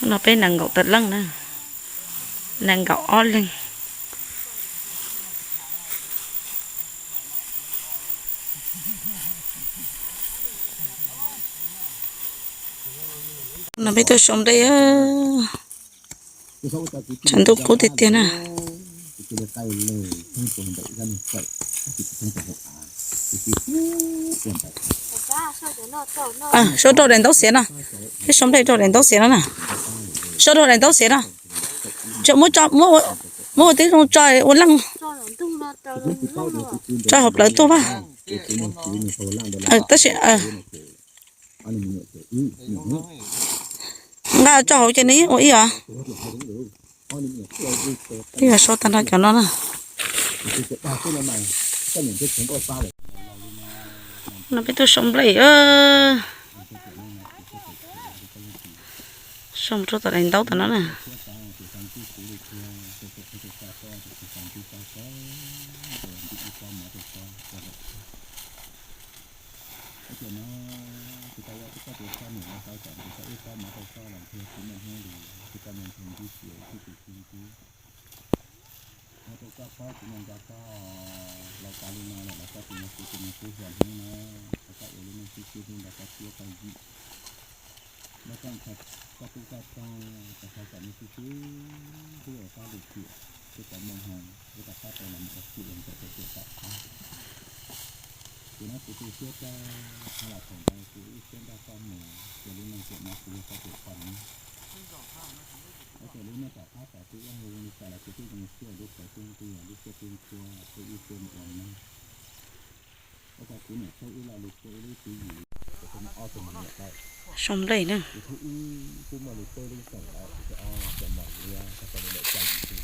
No peb nees nkaum tawm leej na, nees nkaum ob leeg. No peb tuaj sau nplej, tshav ntuj kub tiag tiag na. Sau rau daim ntaub xiav no, peb sau nplej rau daim ntaub xiav no na. Sau rau daim ntaub xiav no, muab ua tib zoo tso ua leej, tso hauv plawv tuaj vaj. Tab sis nqa tso hauv ces nws ua ib os. Ib os sau tag nrho cov no na. No peb tuaj sau nplej, sau rau tom daim ntaub tom no na. Ces no kuv tu siab tab lam thaum ntawd kuv ib siab nrog koj mus, ces lub neej tiam no kuv yog koj tus koj ne. Ua ces lub neej tom qab tom twg ua mus zoo li cas los kuv twb zoo siab lub kawg, twb twb yog lub siab twb nchuav, twb ib siab mus ua neej. Ua cas kuv niam txawj ib lo lus kua ib lub tswv yim, kuv tau ob tug me nyuam tau, sau nplej na, kuv thiaj ib tug muaj li peb lub xeem lawm, kuv thiaj ob tug mos liab tau tau li lawm caj yim tug.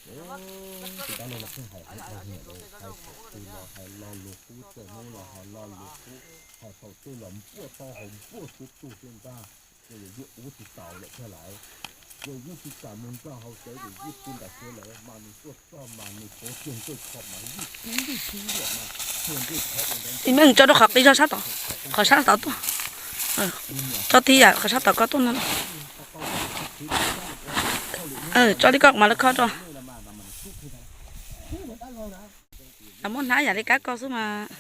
Tus dab laug los pheej hais hais niam lawm, hais thaum twg los hais lo lus qub, txawm hnub los hais lo lus qub, hais thaum twg los npuaj taub hau npuaj suav tug xwb ntag. Ces yus yeej ua tsis taus lawm thiab lawm. Yus yeej tsis kam mus nrog haus cawv, yus yeej pw nram tsev lawm mas nws tuaj txog mas nws pauv kiag ntsej kho mas yeej tib ntwj tib liam mas txhia ntsej kho ua ntawd. Tso rau qhov qis zog sab tod, qhov sab tod tuaj. Tso tib yam qhov sab tod koj tuaj no. Tso li koj mas lawv kho rau. Muab hnab yam li kab koj xwb mas.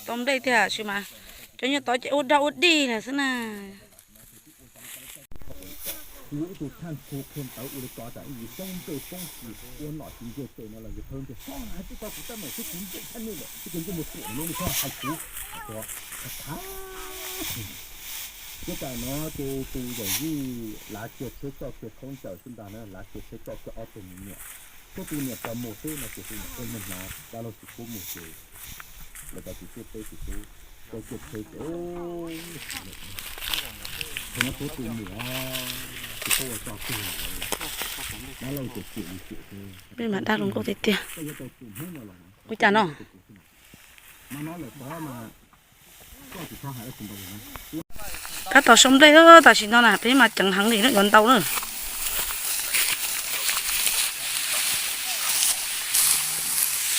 Tau nplej tiag sis mas cov nyuag tod ces ua dog ua dig lawm xwb na. Yus ib tug thaj khu qhia ntawv ua li ko tas ib yim xyoob nplej xyoob xis ua nom tsis ntse tes no los yus thawj ntseg txhob hais twb tau kuv tab meeg xwb kuv nplej thaj nej lawm twb kawg ntsej muag tuam no li txhob hais kuv. Qhov qhov thiab tas no ces tus yawm yij lav kiag tsheb coj kiag khaub ncaws xwb ntag na, lav kiag tsheb coj kiag ob tug me nyuam. Thiab tus niam pog mus xwb no ces tus niam pog mus hnav dab laug tsis pub mus ces lawv cov tsis txawj teb tsis tub, coj kiag tsheb ces tsis pub ua txoj twg lawm, dab laug ces tsim li tsim xwb. Peb mas dag zoo nkauj tiag tiag. Ua cas no? Tab tom sau nplej tam sim no na, peb mas ceev heev li na, yuav ntau na.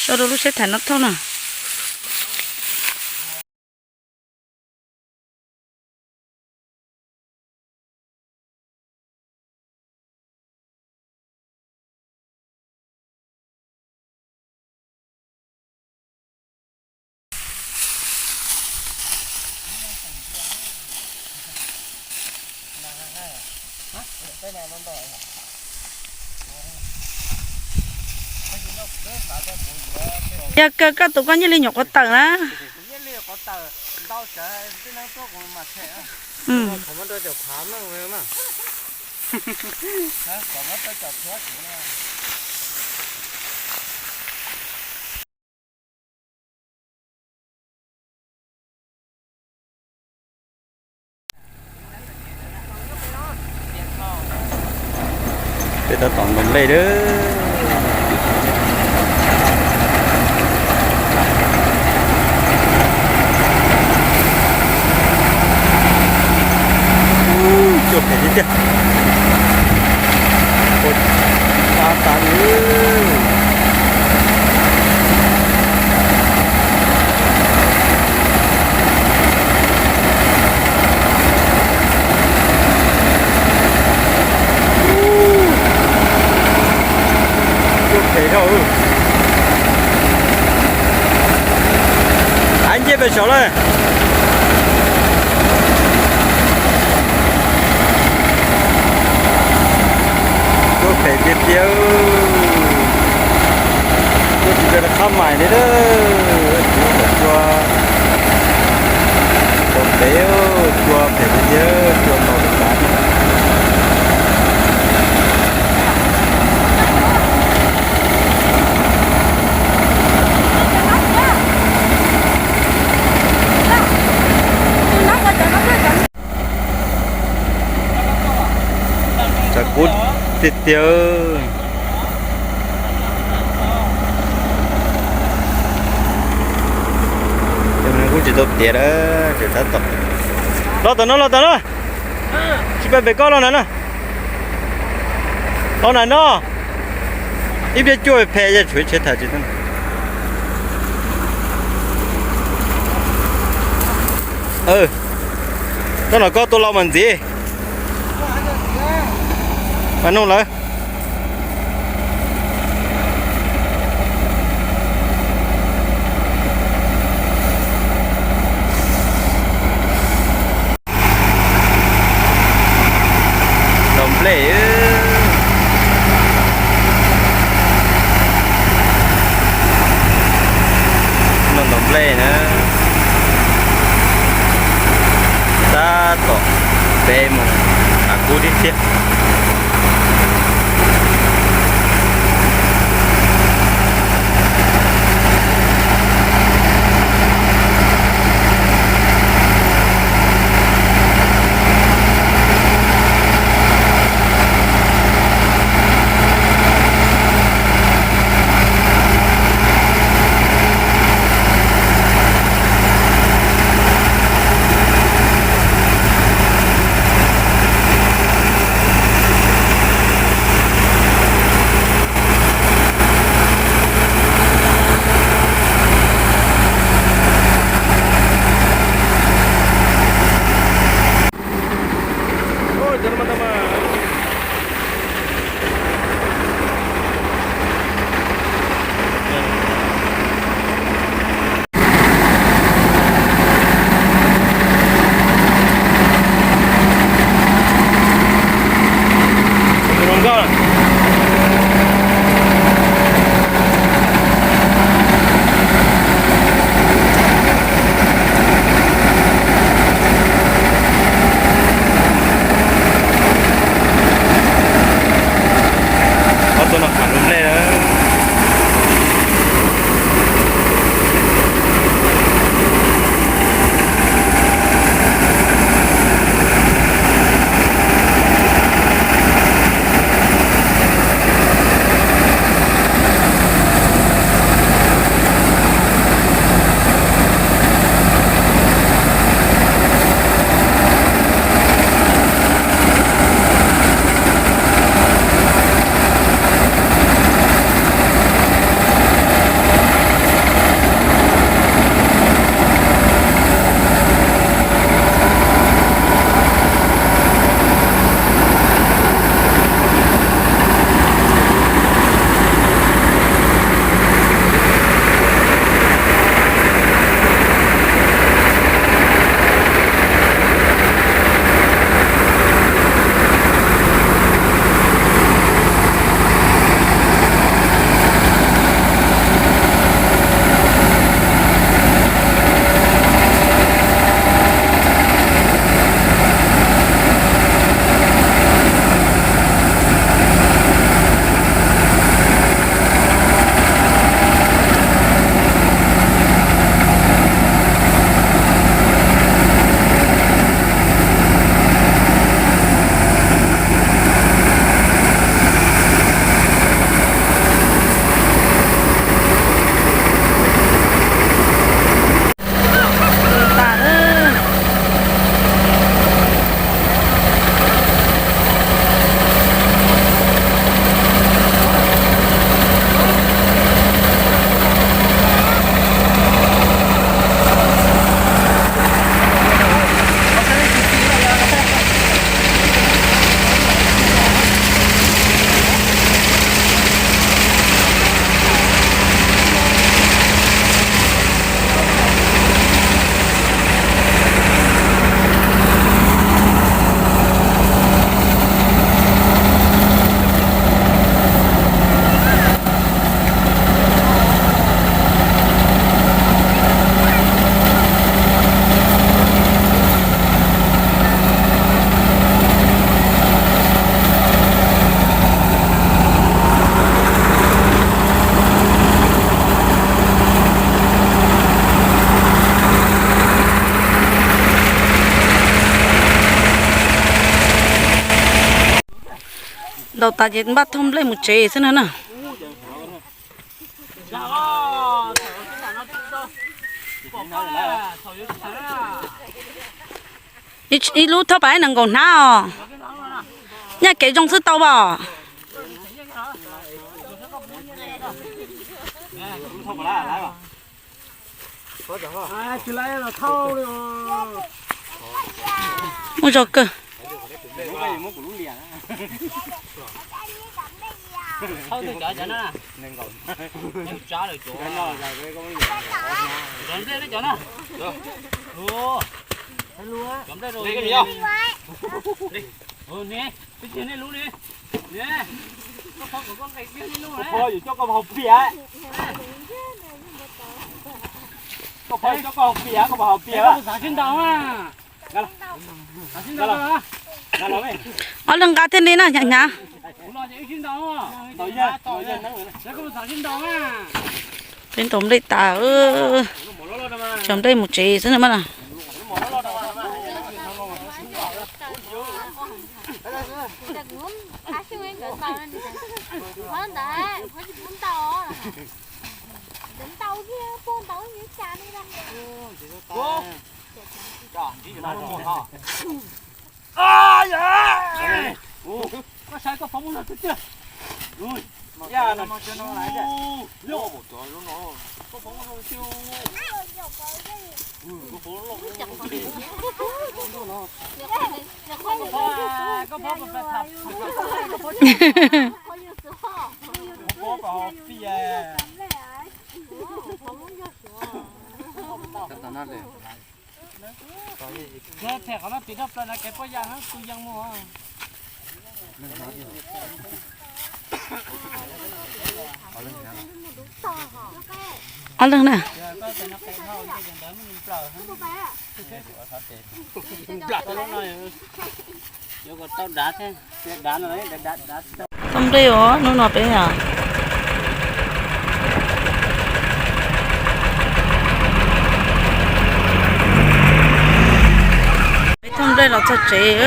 Sau rau lub seb thaim no thauj na. Yog kawg koj tus koj nyiaj li nyuam quav tawm na. Peb tab tom ntaus nplej lawm. Cuaj phem tiag tiag. Pab tas li. Cov lawm. Tuaj phem tiag tiag. Tuaj tsis tau rov qab mais li lawm. Cua, cua phem tiag tiag, cua ntaus li cas. Tshav kub tiag tiag. Cov no kuj tsis tau tiav lawm, tseem tab tom. Los tom no, los tom no. Tsis pab pem koj los na na. Los na no. Ib pliag cuaj phem, tshuav tsheb tham tsis tau. Txhob no koj tua los mas ntxiv. Mas nug lawv. Ntaus nplej. No ntaus nplej na. Tab tom peb mus, tshav kub tib tiag. Ntaus tas ces npaj thauj nplej mus tsev xwb no na. Ib lub thauj pab nees nkaum hnab os. Nyaj kev zoo xwb tau pom. Muaj zog kawg. Koj phob yuav coj koj haus piam. Koj phob yuav coj koj haus piam, koj phob haus piam. Ob leeg nqa thiaj li na, hnyav hnyav. Peb ntaus nplej tas, cov nplej mus tsev xwb na mas. Koj saib koj phob muab no tiag tiag. Them qhov no tim thaj plaws na, kev pob ya na, tus yees mus. Ob leeg na. Thauj nplej os, hnub no peb os. Peb thauj nplej los txog tsev.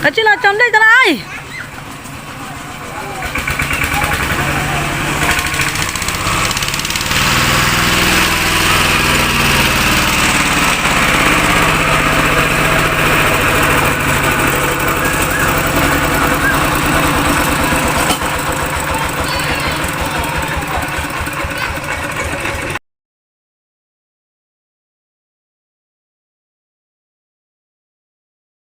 Kav tsij los cog nplej cov lawm.